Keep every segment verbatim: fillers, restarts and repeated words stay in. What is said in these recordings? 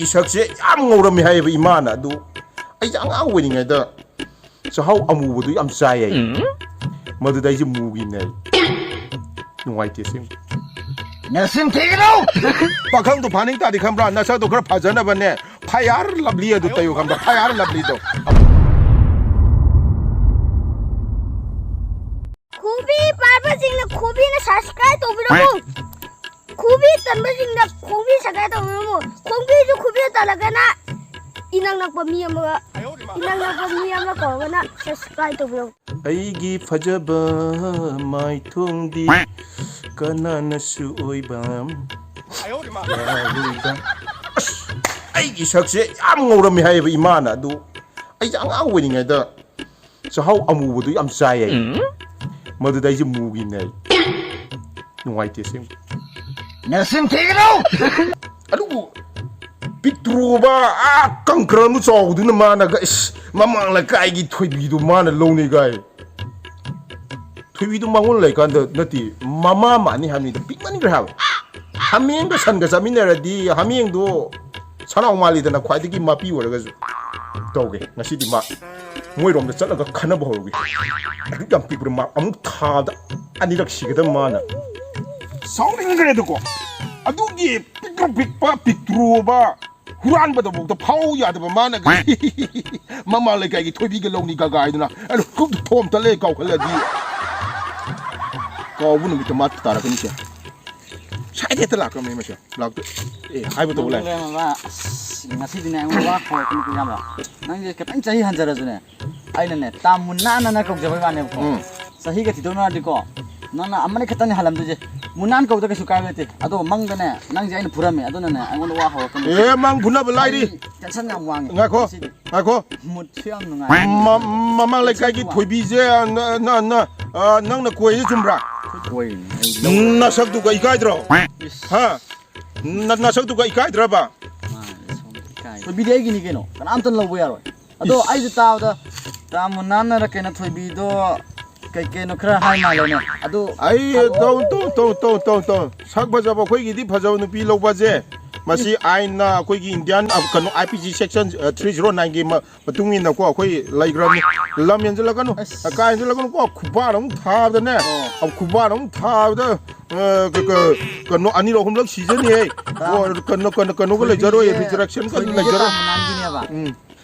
ꯏꯁꯛꯁꯦ ꯌꯥꯝ ꯉꯧꯔꯝꯃꯦ ꯍꯥꯏꯌꯦꯕ ꯏꯃꯥꯅ꯫ ꯑꯗꯨ ꯑꯩꯁꯦ ꯑꯉꯥꯡ ꯑꯣꯏꯔꯤꯉꯩꯗ ꯆꯥꯛꯍꯥꯎ ꯑꯃꯨꯕꯗꯨ ꯌꯥꯝ ꯆꯥꯏ ꯍꯥꯏ꯫ ꯃꯗꯨꯗ ꯑꯩꯁꯦ ꯃꯨꯈꯤꯕꯅꯦ ꯑꯩ꯫ ꯅꯨꯡꯉꯥꯏꯇꯦ ꯑꯁꯦꯡꯕ꯫ ꯅꯆꯤꯟ ꯊꯤꯒꯅꯨ! ꯄꯥꯈꯪꯗꯣ ꯐꯥꯅꯤꯡ ꯇꯥꯔꯗꯤ ꯈꯪꯕ꯭ꯔꯥ? ꯅꯁꯛꯇꯣ ꯈꯔ ꯐꯖꯅꯕꯅꯦ, ꯐꯌꯥꯔ ꯂꯚꯂꯤ ꯑꯗꯨ ꯇꯩꯌꯨ ꯈꯪꯕ꯭ꯔꯥ? ꯐꯌꯥꯔ ꯂꯚꯂꯤꯗꯣ꯫ ꯈꯨꯕꯤ ꯄꯥꯟꯕꯁꯤꯡꯅ ꯈꯨꯕꯤꯅ subscribe ꯇꯧꯕꯤꯔꯝꯃꯨ꯫ ꯈꯨꯕꯤ ꯇꯟꯕꯁꯤꯡꯅ ꯈꯣꯡꯕꯤ subscribe ꯇꯧꯕꯤꯔꯝꯃꯨ꯫ ꯈꯣꯡꯕꯤꯁꯨ ꯈꯨꯕꯤ ꯇꯜꯂꯒꯅ ꯏꯅꯛ ꯅꯛꯄ ꯃꯤ ꯑꯃꯒ, ꯏꯅꯛ ꯅꯛꯄ ꯃꯤ ꯑꯃ ꯀꯧꯔꯒꯅ subscribe ꯇꯧꯕꯤꯔꯝꯃꯨ꯫ ꯑꯩꯒꯤ ꯐꯖꯕ ꯃꯥꯏꯊꯣꯡꯗꯤ ꯀꯅꯥꯅꯁꯨ ꯑꯣꯏꯕ ꯌꯥꯔꯣꯏꯕ꯫ ꯑꯁ, ꯑꯩꯒꯤ ꯁꯛꯁꯦ ꯌꯥꯝ ꯉꯧꯔꯝꯃꯦ ꯍꯥꯏꯌꯦꯕ ꯏꯃꯥꯅ꯫ ꯑꯗꯨ ꯑꯩꯁꯦ ꯑꯉꯥꯡ ꯑꯣꯏꯔꯤꯉꯩꯗ ꯆꯥꯛꯍꯥꯎ ꯑꯃꯨꯕꯗꯨ ꯌꯥꯝ ꯆꯥꯏ ꯍꯥꯏ꯫ ꯃꯗꯨꯗ ꯑꯩꯁꯦ ꯃꯨꯈꯤꯕꯅꯦ ꯑꯩ꯫ ꯅꯨꯡꯉꯥꯏꯇꯦ ꯑꯁꯦꯡꯕ꯫ ꯅꯆꯤꯟ ꯊꯤꯒꯅꯨ! ꯑꯗꯨꯕꯨ ꯄꯤꯛꯇ꯭ꯔꯨꯕ, ꯑꯥ, ꯀꯪꯀ꯭ꯔꯃꯨꯛ ꯆꯥꯎꯕꯗꯨꯅ ꯃꯥꯅꯒ, ꯏꯁ, ꯃꯃꯥꯡ ꯂꯩꯀꯥꯏꯒꯤ ꯊꯣꯏꯕꯤꯗꯨ ꯃꯥꯅ ꯂꯧꯅꯤ ꯀꯥꯏ꯫ ꯊꯣꯏꯕꯤꯗꯨ ꯃꯉꯣꯟ ꯂꯩꯀꯥꯟꯗ ꯅꯠꯇꯦ, ꯃꯃꯥ ꯃꯥꯅꯤ ꯍꯥꯏꯕꯅꯤꯗ, ꯄꯤꯛꯃꯟꯈ꯭ꯔꯦ ꯍꯥꯏꯕ꯫ ꯍꯥꯃꯦꯡꯒ ꯁꯟꯒ ꯆꯥꯃꯤꯟꯅꯔꯗꯤ ꯍꯥꯃꯦꯡꯗꯣ ꯁꯟꯅꯥꯎ ꯃꯥꯜꯂꯤꯗꯅ, ꯈ꯭ꯋꯥꯏꯗꯒꯤ ꯃꯄꯤ ꯑꯣꯏꯔꯒꯁꯨ꯫ ꯇꯧꯒꯦ ꯉꯁꯤꯗꯤ ꯃꯥ ꯃꯣꯏꯔꯣꯝꯗ ꯆꯠꯂꯒ ꯈꯟꯅꯕ ꯍꯧꯔꯒꯦ꯫ ꯑꯗꯨꯛ ꯌꯥꯝ ꯄꯤꯛꯄꯗ ꯃꯥ ꯑꯃꯨꯛ ꯊꯥꯗ ꯑꯅꯤꯔꯛ ꯁꯤꯒꯗꯕ ꯃꯥꯅ꯫ ꯁꯥꯎꯅꯤꯡꯈ꯭ꯔꯦꯗꯀꯣ꯫ ꯑꯗꯨꯒꯤ ꯄꯤꯛꯇ꯭ꯔꯨ ꯄꯤꯛꯄ ꯄꯤꯛꯇ꯭ꯔꯨꯕ ꯍꯨꯔꯥꯟꯕꯗꯐꯥꯎꯗ ꯐꯥꯎ ꯌꯥꯗꯕ ꯃꯥꯅ ꯃꯃꯥ ꯂꯩꯀꯥꯏꯒꯤ ꯊꯣꯏꯕꯤꯒ ꯂꯧꯅꯤ ꯒꯒꯥꯏꯗꯨꯅ ꯑꯩꯅ ꯀꯨꯞ ꯊꯣꯝ ꯇꯠꯂꯦ ꯀꯥꯎꯈꯠꯂꯗꯤ꯫ ꯀꯥꯎꯕ ꯅꯨꯃꯤꯠꯇ ꯃꯥ ꯇꯥꯔꯛꯀꯅꯤꯁꯦ꯫ ꯁꯥꯏꯗ ꯍꯦꯛꯇ ꯂꯥꯛꯈ꯭ꯔꯕꯅꯦ ꯃꯁꯦ꯫ ꯂꯥꯛꯇꯣꯏ꯫ ꯑꯦ, ꯍꯥꯏꯕ ꯇꯧꯕ ꯂꯥꯛꯑꯦ꯫ ꯅꯪ ꯂꯩꯔꯝꯃꯕ? ꯑꯁ, ꯉꯁꯤꯗꯤꯅꯦ ꯑꯩꯉꯣꯟꯗ ꯋꯥ ꯍꯧꯔꯛꯀꯅꯨꯀꯣ, ꯏꯌꯥꯝꯕ꯫ ꯅꯪꯁꯦ ꯈꯤꯇꯪ ꯆꯍꯤ ꯍꯟꯖꯔꯁꯨꯅꯦ, ꯑꯩꯅꯅꯦ ꯇꯥ ꯃꯨꯟꯅꯥꯟꯅ ꯀꯧꯖꯕꯩ ꯋꯥꯅꯦꯕꯀꯣ꯫ ꯎꯝ꯫ ꯆꯍꯤꯒ ꯊꯤꯗꯣꯛꯅꯔꯗꯤꯀꯣ, ꯅꯪꯅ ꯑꯃꯅꯤ ꯈꯛꯇꯅꯦ ꯍꯜꯂꯝꯗꯣꯏꯁꯦ꯫ ꯃꯨꯟꯅꯥꯟ ꯀꯧꯗ ꯀꯩꯁꯨ ꯀꯥꯏꯕ ꯂꯩꯇꯦ꯫ ꯑꯗꯣ ꯃꯪꯗꯅꯦ, ꯅꯪꯁꯦ ꯑꯩꯅ ꯐꯨꯔꯝꯃꯦ꯫ ꯑꯗꯨꯅꯅꯦ ꯑꯩꯉꯣꯟꯗ ꯋꯥ ꯍꯧꯔꯛꯀꯅꯨ꯫ ꯑꯦ, ꯃꯪ ꯐꯨꯅꯕ ꯂꯥꯏꯔꯤ꯫ ꯑꯩ tension ꯌꯥꯝ ꯋꯥꯡꯉꯦ꯫ ꯉꯥꯏꯈꯣ, ꯉꯁꯤꯗꯤ꯫ ꯉꯥꯏꯈꯣ꯫ Mood ꯁꯨ ꯌꯥꯝ ꯅꯨꯡꯉꯥꯏ꯫ ꯃ-, ꯃꯃꯥꯡ ꯂꯩꯀꯥꯏꯒꯤ ꯊꯣꯏꯕꯤꯁꯦ, ꯅ-, ꯅ-, ꯅ-, ꯑ, ꯅꯪꯅ ꯀꯣꯏꯔꯤꯁꯦ ꯆꯨꯝꯕ꯭ꯔꯥ? ꯀꯣꯏꯔꯤꯅꯤ, ꯑꯩ ꯂꯧꯔꯦ꯫ ꯅꯁꯛꯇꯨꯒ ꯏꯀꯥꯏꯗ꯭ꯔꯣ? ꯏꯁ꯫ ꯍꯥ? ꯅ-, ꯅꯁꯛꯇꯨꯒ ꯏꯀꯥꯏꯗ꯭ꯔꯕ? ꯃꯥꯅꯦ, ꯁꯣꯝꯗ ꯏꯀꯥꯏ꯫ ꯊꯣꯏꯕꯤꯗꯤ ꯑꯩꯒꯤꯅꯤ ꯀꯩꯅꯣ, ꯀꯅꯥꯝꯇꯅ ꯂꯧꯕ ꯌꯥꯔꯣꯏ꯫ ꯑꯗꯣ ꯏꯁ꯫ ꯑꯩꯁꯨ ꯇꯥꯕꯗ ꯇꯥ ꯃꯨꯟꯅꯥꯟꯅꯔ ꯀꯩꯅꯣ ꯊꯣꯏꯕꯤꯗꯣ ꯀꯩ ꯀꯩꯅꯣ ꯈꯔ ꯍꯥꯏ ꯃꯥꯜꯂꯦꯅꯦ꯫ ꯑꯗꯨ ꯑꯩ ꯇꯧ, ꯇꯧ, ꯇꯧ꯫ ꯁꯛ ꯐꯖꯕ ꯑꯩꯈꯣꯏꯒꯤꯗꯤ ꯐꯖꯕ ꯅꯨꯄꯤ ꯂꯧꯕꯁꯦ ꯃꯁꯤ ꯑꯥꯏꯟꯅ ꯑꯩꯈꯣꯏꯒꯤ ꯏꯟꯗꯤꯌꯥꯟ, ꯑ, ꯀꯩꯅꯣ, ꯑꯥꯏ ꯄꯤ ꯖꯤ ꯁꯦꯛꯁꯟ, ꯑ, ꯊ꯭ꯔꯤ ꯖꯤꯔꯣ ꯅꯥꯏꯟꯒꯤ ꯃ-, ꯃꯇꯨꯡ ꯏꯟꯅꯀꯣ, ꯑꯩꯈꯣꯏ ꯂꯩꯈ꯭ꯔꯕꯅꯤ꯫ ꯂꯝ ꯍꯦꯟꯖꯜꯂꯛꯀꯅꯨ, ꯑꯁ꯫ ꯀꯥ ꯍꯦꯟꯖꯜꯂꯛꯀꯅꯨꯀꯣ, ꯈꯨꯕꯥꯛ ꯑꯃꯨꯛ ꯊꯥꯕꯗꯅꯦ, ꯑꯣ꯫ ꯑ, ꯈꯨꯕꯥꯛ ꯑꯃꯨꯛ ꯊꯥꯕꯗ, ꯑ, ꯀ-, ꯀ-, ꯀꯩꯅꯣ, ꯑꯅꯤꯔꯛ ꯑꯍꯨꯝꯂꯛ ꯁꯤꯖꯅꯤꯍꯦ꯫ ꯇꯥ-, ꯑꯣ, ꯀꯩꯅꯣ, ꯀꯩꯅꯣ, ꯀꯩꯅꯣꯒ ꯂꯩꯖꯔꯣꯏ, ꯈꯣꯏꯕꯤꯁꯦ, ꯔꯤꯖꯔꯦꯛꯁꯟꯒ ꯈꯣꯏꯕꯤꯁꯦ ꯂꯩꯖꯔꯣꯏ꯫ ꯇꯥ ꯃꯅꯥꯟꯒꯤꯅꯦꯕ꯫ ꯎꯝ꯫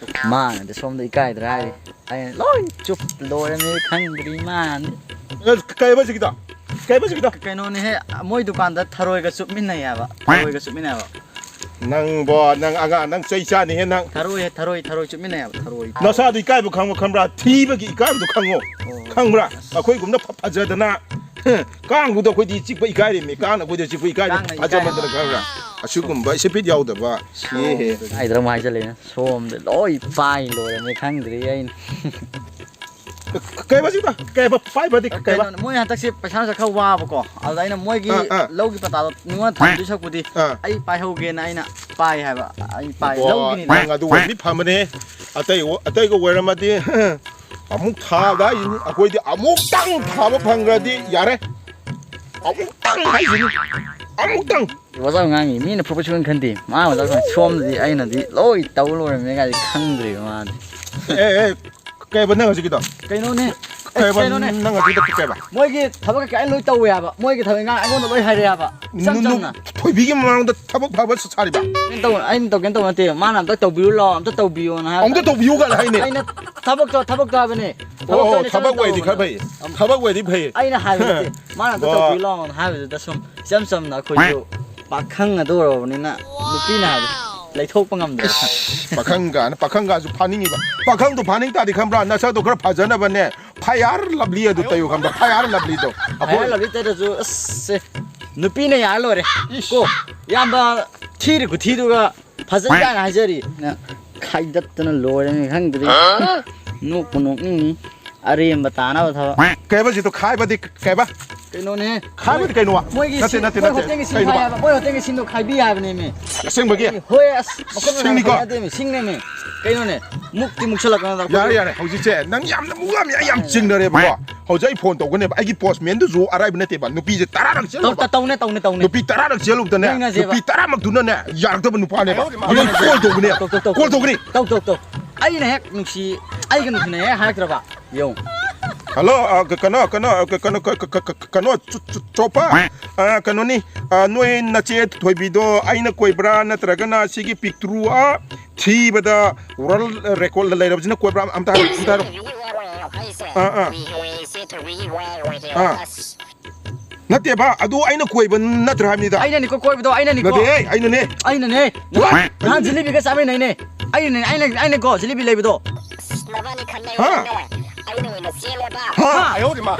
ꯃꯥꯅꯗꯤ ꯁꯣꯝꯗ ꯏꯀꯥꯏꯗ꯭ꯔꯥ ꯍꯥꯏꯔꯤ꯫ ꯑꯩꯅ ꯂꯣꯏ ꯆꯨꯞ ꯂꯣꯏꯔꯝꯃꯦ, ꯈꯪꯗ꯭ꯔꯤ ꯃꯥꯅꯗꯤ꯫ ꯑ, ꯀꯩꯕ ꯍꯧꯖꯤꯛꯀꯤꯗꯣ? ꯀꯩꯕ ꯍꯧꯖꯤꯛꯀꯤꯗꯣ? ꯀꯩꯅꯣꯅꯦꯍꯦ, ꯃꯣꯏ ꯗꯨꯀꯥꯟꯗ ꯊꯔꯣꯏꯒ ꯆꯨꯞꯃꯤꯟꯅꯩ ꯍꯥꯏꯕ꯫ ꯊꯔꯣꯏꯒ ꯆꯨꯞꯃꯤꯟꯅꯩ ꯍꯥꯏꯕ꯫ ꯅꯪꯕꯣ, ꯅꯪ ꯑꯉꯥꯡ, ꯅꯪ ꯆꯩ ꯆꯥꯅꯤꯍꯦ ꯅꯪ꯫ ꯊꯔꯣꯏ, ꯊꯔꯣꯏ, ꯊꯔꯣꯏ ꯆꯨꯞꯃꯤꯟꯅꯩ ꯍꯥꯏꯕ, ꯊꯔꯣꯏ꯫ ꯅꯁꯥꯗꯣ ꯏꯀꯥꯏꯕ ꯈꯪꯉꯣ, ꯈꯪꯕ꯭ꯔꯥ? ꯊꯤꯕꯒꯤ ꯏꯀꯥꯏꯕꯗꯣ ꯈꯪꯉꯣ꯫ ꯑꯣ꯫ ꯈꯪꯕ꯭ꯔꯥ? ꯑꯩꯈꯣꯏꯒꯨꯝꯅ ꯐ-, ꯐꯖꯗꯅ, ꯀꯥꯡꯕꯨꯗ ꯑꯩꯈꯣꯏꯗꯤ ꯆꯤꯛꯄ ꯏꯀꯥꯏꯔꯤꯕꯅꯤ꯫ ꯀꯥꯡꯅ ꯑꯩꯈꯣꯏꯗ ꯆꯤꯛꯄ ꯏꯀꯥꯏꯔꯤꯕꯅꯤ꯫ ꯀꯥꯡꯅ ꯏꯀꯥꯏ꯫ ꯐꯖꯃꯟꯗꯅ ꯈꯪꯕ꯭ꯔꯥ? ꯑꯁꯤꯒꯨꯝꯕ ꯏꯁꯤꯄꯤꯠ ꯌꯥꯎꯗꯕ꯫ ꯁꯣꯝꯗ ꯏꯍꯦ꯫ ꯍꯥꯏꯗ꯭ꯔꯥ ꯑꯃꯨꯛ ꯍꯥꯏꯖꯜꯂꯛꯑꯦ꯫ ꯁꯣꯝꯗ ꯂꯣꯏ ꯄꯥꯏ ꯂꯣꯏꯔꯝꯃꯦ, ꯈꯪꯗ꯭ꯔꯤ ꯑꯩꯅ꯫ ꯀꯩꯕ ꯁꯤꯗ? ꯀꯩꯕ? ꯄꯥꯏꯕꯗꯤ ꯀꯩꯕ? ꯀꯩꯅꯣ, ꯃꯣꯏ ꯍꯟꯗꯛꯁꯦ ꯄꯩꯁꯥ ꯅꯨꯡꯁꯥ ꯈꯔ ꯋꯥꯕꯀꯣ꯫ ꯑꯗꯨꯗ ꯑꯩꯅ ꯃꯣꯏꯒꯤ ꯑꯥ, ꯑꯥ꯫ ꯂꯧꯒꯤ ꯄꯇꯥꯗꯣ ꯃꯤꯉꯣꯟꯗ ꯊꯝꯗꯣꯏ ꯁꯔꯨꯛꯄꯨꯗꯤ ꯑꯥ꯫ ꯑꯩ ꯄꯥꯏꯍꯧꯒꯦꯅ ꯑꯩꯅ ꯄꯥꯏ ꯍꯥꯏꯕ꯫ ꯑꯩ ꯄꯥꯏ, ꯕꯣ, ꯂꯧꯒꯤꯅꯤꯗ꯫ ꯅꯪ ꯑꯗꯨ ꯑꯣꯏꯔꯗꯤ ꯐꯕꯅꯦ꯫ ꯑꯇꯩ ꯑꯣ-, ꯑꯇꯩꯒ ꯑꯣꯏꯔꯝꯃꯗꯤ ꯑꯃꯨꯛ ꯊꯥꯕꯗ ꯍꯥꯏꯁꯤꯅꯤ꯫ ꯑꯩꯈꯣꯏꯗꯤ ꯑꯃꯨꯛꯇꯪ ꯊꯥꯕ ꯐꯪꯈ꯭ꯔꯗꯤ ꯌꯥꯔꯦ꯫ ꯑꯃꯨꯛꯇꯪ ꯍꯥꯏꯁꯤꯅꯤ꯫ ꯑꯃꯨꯛꯇꯪ꯫ ꯑꯣꯖꯥ ꯉꯥꯡꯉꯤ, ꯃꯤꯅ ꯐꯕ ꯁꯨꯡꯈꯟ ꯈꯟꯗꯦ꯫ ꯃꯥ ꯑꯣꯖꯥ ꯉꯥꯡꯉꯤ, ꯁꯣꯝꯗꯗꯤ ꯑꯩꯅꯗꯤ ꯂꯣꯏ ꯇꯧ ꯂꯣꯏꯔꯝꯃꯦ ꯀꯥꯏꯗꯤ ꯈꯪꯗ꯭ꯔꯤꯕ ꯃꯥꯗꯤ꯫ ꯑꯦ, ꯑꯦ, ꯀꯩꯕ ꯅꯪ ꯍꯧꯖꯤꯛꯀꯤꯗꯣ? ꯀꯩꯅꯣꯅꯦ꯫ ꯑꯦ, ꯀꯩꯕ ꯀꯩꯅꯣꯅꯦ꯫ ꯅꯪ ꯍꯧꯖꯤꯛꯀꯤꯗꯣ ꯀꯩꯕ? ꯃꯣꯏꯒꯤ ꯊꯕꯛ ꯀꯩꯀꯥ ꯑꯩ ꯂꯣꯏ ꯇꯧꯋꯦ ꯍꯥꯏꯕ꯫ ꯃꯣꯏꯒꯤ ꯊꯕꯛ ꯏꯟꯈꯥꯡ ꯑꯩꯉꯣꯟꯗ ꯂꯣꯏ ꯍꯥꯏꯔꯛꯑꯦ ꯍꯥꯏꯕ꯫ ꯏꯆꯝ ꯅꯨ-, ꯅꯨ-, ꯆꯝꯅ꯫ ꯊꯣꯏꯕꯤꯒꯤ ꯃꯃꯥꯡꯗ ꯊꯕꯛ ꯐꯕ ꯁꯥꯔꯤꯕ? ꯑꯩꯅ ꯇꯧ-, ꯑꯩꯅ ꯇꯧꯒꯦꯅ ꯇꯧꯕ ꯅꯠꯇꯦ꯫ ꯃꯥꯅ ꯑꯝꯇ ꯇꯧꯕꯤꯔꯨ ꯂꯥꯎ, ꯑꯝꯇ ꯇꯧꯕꯤꯌꯣꯅ ꯍꯥꯏꯕ꯫ ꯑꯝꯇ ꯇꯧꯕꯤꯌꯨ ꯀꯥꯏꯅ ꯍꯥꯏꯅꯦ꯫ ꯑꯩꯅ ꯊꯕꯛꯇꯣ, ꯊꯕꯛꯇꯣ ꯍꯥꯏꯕꯅꯦ꯫ ꯑꯣ, ꯊꯕꯛꯇꯣ ꯑꯣ, ꯑꯩꯅ ꯊꯕꯛ ꯆꯠꯂ ꯑꯣꯏꯗꯤ ꯈꯔ ꯇꯧꯕꯅꯦ꯫ ꯐꯩ꯫ ꯑꯝ-, ꯊꯕꯛ ꯑꯣꯏꯗꯤ ꯐꯩ꯫ ꯑꯩꯅ ꯍꯥꯏꯕ ꯅꯠꯇꯦ꯫ ꯃꯥꯅ ꯑꯝꯇ ꯕꯣ꯫ ꯇꯧꯕꯤꯔꯨ ꯂꯥꯎꯅ ꯍꯥꯏꯕꯗꯨꯗ ꯁꯨꯝ ꯏꯆꯝ ꯆꯝꯅ ꯑꯩꯈꯣꯏꯁꯨ ꯄꯥꯈꯪ ꯑꯗꯨ ꯑꯣꯏꯔꯕꯅꯤꯅ ꯅꯨꯄꯤꯅ ꯍꯥꯏꯕꯗꯤ ꯂꯩꯊꯣꯛꯄ ꯉꯝꯗꯕ꯫ ꯏꯁ, ꯄꯥꯈꯪ ꯀꯥꯏꯅ, ꯄꯥꯈꯪ ꯀꯥꯏꯁꯨ ꯐꯥꯅꯤꯡꯉꯤꯕ꯫ ꯄꯥꯈꯪꯗꯣ ꯐꯥꯅꯤꯡ ꯇꯥꯔꯗꯤ ꯈꯪꯕ꯭ꯔꯥ? ꯅꯁꯛꯇꯣ ꯈꯔ ꯐꯖꯅꯕꯅꯦ꯫ ꯐꯌꯥꯔ ꯂꯚꯂꯤ ꯑꯗꯨ ꯇꯩꯌꯨ ꯈꯪꯕ꯭ꯔꯥ? ꯐꯌꯥꯔ ꯂꯚꯂꯤꯗꯣ꯫ ꯐꯌꯥꯔ ꯑꯩꯈꯣꯏ ꯂꯚꯂꯤ ꯇꯩꯔꯁꯨ, ꯑꯁ, ꯁꯦ, ꯅꯨꯄꯤꯅ ꯌꯥꯔ ꯂꯣꯏꯔꯦ꯫ ꯏꯁ꯫ ꯀꯣ, ꯏꯌꯥꯝꯕ ꯊꯤꯔꯤ ꯈꯨꯊꯤꯗꯨꯒ ꯐꯖꯩ ꯀꯥꯏꯅ ꯍꯥꯏꯖꯔꯤ꯫ ꯅ ꯈꯥꯏꯗꯠꯇꯅ ꯂꯣꯏꯔꯦꯅꯦ, ꯈꯪꯗ꯭ꯔꯤ꯫ ꯅꯣꯛꯄꯨ ꯅꯣꯛꯅꯤꯡꯉꯤ꯫ ꯑꯔꯦꯝꯕ ꯇꯥꯅꯕ ꯊꯕꯛ꯫ ꯀꯩꯕ ꯁꯤꯗꯣ ꯈꯥꯏꯕꯗꯤ ꯀꯩꯕ? ꯀꯩꯅꯣꯅꯦ꯫ ꯈꯥꯏꯕꯗꯤ ꯀꯩꯅꯣ? ꯃꯣꯏꯒꯤ ꯅꯠꯇꯦ, ꯁꯤꯡ, ꯅꯠꯇꯦ, ꯃꯣꯏ ꯅꯠꯇꯦ꯫ ꯍꯣꯇꯦꯜꯒꯤ ꯁꯤꯡ ꯀꯩꯅꯣꯕ? ꯈꯥꯏ ꯍꯥꯏꯕ, ꯃꯣꯏ ꯍꯣꯇꯦꯜꯒꯤ ꯁꯤꯡꯗꯣ ꯈꯥꯏꯕꯤ ꯍꯥꯏꯕꯅꯦꯃꯤ꯫ ꯑꯁꯦꯡꯕꯒꯤ? ꯍꯣꯏ, ꯑꯁ, ꯃꯈꯣꯏꯅ ꯁꯤꯡꯅꯤꯀꯣ? ꯌꯥꯗꯦꯃꯤ, ꯁꯤꯡꯅꯦꯃꯤ꯫ ꯀꯩꯅꯣꯅꯦ, ꯃꯨꯛꯇꯤ ꯃꯨꯛꯁꯜꯂꯛꯀꯅꯣꯗ꯫ ꯌꯥꯔꯦ, ꯌꯥꯔꯦ, ꯍꯧꯖꯤꯛꯁꯦ ꯅꯪ ꯌꯥꯝꯅ ꯃꯨꯛ ꯌꯥꯝ, ꯌꯥꯝ ꯆꯤꯡꯅꯔꯦꯕꯀꯣ꯫ ꯍꯧꯖꯤꯛ ꯑꯩ ꯐꯣꯟ ꯇꯧꯒꯅꯦꯕ, ꯑꯩꯒꯤ ꯄꯣꯁꯃꯦꯟꯗꯨꯁꯨ ꯑꯔꯥꯏꯕ ꯅꯠꯇꯦꯕ, ꯅꯨꯄꯤꯁꯦ ꯇꯔꯥꯔꯛ ꯇꯧ-, ꯆꯦꯜꯂꯨꯕ꯫ ꯇꯧ-, ꯇꯧꯅꯦ, ꯇꯧꯅꯦ, ꯇꯧꯅꯦ꯫ ꯅꯨꯄꯤ ꯇꯔꯥꯔꯛ ꯆꯦꯜꯂꯨꯕꯗꯅꯦ, ꯌꯦꯡꯅꯁꯦꯕ꯫ ꯅꯨꯄꯤ ꯇꯔꯥꯃꯛꯇꯨꯅꯅꯦ, ꯌꯥꯔꯛꯇꯕ ꯅꯨꯄꯥꯅꯦꯕ꯫ ꯑꯗꯨ ꯑꯩ ꯀꯣꯜ ꯇꯧꯒꯅꯦ, ꯇꯧ, ꯇꯧ, ꯇꯧ, ꯀꯣꯜ ꯇꯧꯒꯅꯤ꯫ ꯇꯧ, ꯇꯧ, ꯇꯧ꯫ ꯑꯩꯅ ꯍꯦꯛ ꯅꯨꯡꯁꯤ, ꯑꯩꯒ ꯅꯨꯡꯁꯤꯅꯩ ꯍꯦꯛ ꯍꯥꯏꯔꯛꯇ꯭ꯔꯕ? ꯌꯦꯡꯉꯨ꯫ ꯍꯜꯂꯣ, ꯑ, ꯀ-, ꯀꯩꯅꯣ, ꯀꯩꯅꯣ, ꯀ-, ꯀꯩꯅꯣ, ꯀ-, ꯀ-, ꯀꯩꯅꯣ, ꯆꯣ-, ꯆꯣ-, ꯆꯣꯄꯥ? ꯑ, ꯀꯩꯅꯣꯅꯤ, ꯑ, ꯅꯣꯏ ꯅꯆꯦ ꯊꯣꯏꯕꯤꯗꯣ ꯑꯩꯅ ꯀꯣꯏꯕ꯭ꯔꯥ ꯅꯠꯇ꯭ꯔꯒꯅ ꯁꯤꯒꯤ ꯄꯤꯛꯇ꯭ꯔꯨ, ꯑ, ꯊꯤꯕꯗ ꯋꯥꯔꯜ ꯔꯦꯀꯣꯔꯗ ꯂꯩꯔꯕꯁꯤꯅ ꯀꯣꯏꯕ꯭ꯔꯥ? ꯑꯝꯇ ꯍꯥꯏꯔꯣ, ꯑꯝꯇ ꯍꯥꯏꯔꯣ꯫ ꯑꯥ, ꯑꯥ꯫ ꯑꯥ꯫ ꯅꯠꯇꯦꯕ, ꯑꯗꯨ ꯑꯩꯅ ꯀꯣꯏꯕ ꯅꯠꯇ꯭ꯔꯥ ꯍꯥꯏꯕꯅꯤꯗ꯫ ꯑꯩꯅꯅꯤꯀꯣ ꯀꯣꯏꯕꯗꯣ, ꯑꯩꯅꯅꯤꯀꯣ꯫ ꯅꯠꯇꯦꯍꯦ, ꯑꯩꯅꯅꯦ꯫ ꯑꯩꯅꯅꯦ꯫ ꯅꯍꯥꯟ, ꯅꯍꯥꯟ ꯖꯤꯂꯤꯕꯤꯒ ꯆꯥꯃꯤꯟꯅꯩꯅꯦ꯫ ꯑꯩꯅꯅꯦ, ꯑꯩꯅ, ꯑꯩꯅꯀꯣ ꯖꯤꯂꯤꯕꯤ ꯂꯩꯕꯗꯣ꯫ ꯅꯕꯥꯅꯤ ꯈꯟꯅꯩ ꯍꯥ? ꯍꯥꯏꯔꯒ ꯑꯩꯅ ꯑꯣꯏꯅ ꯆꯦꯜꯂꯦꯕ꯫ ꯍꯥ? ꯍꯥ?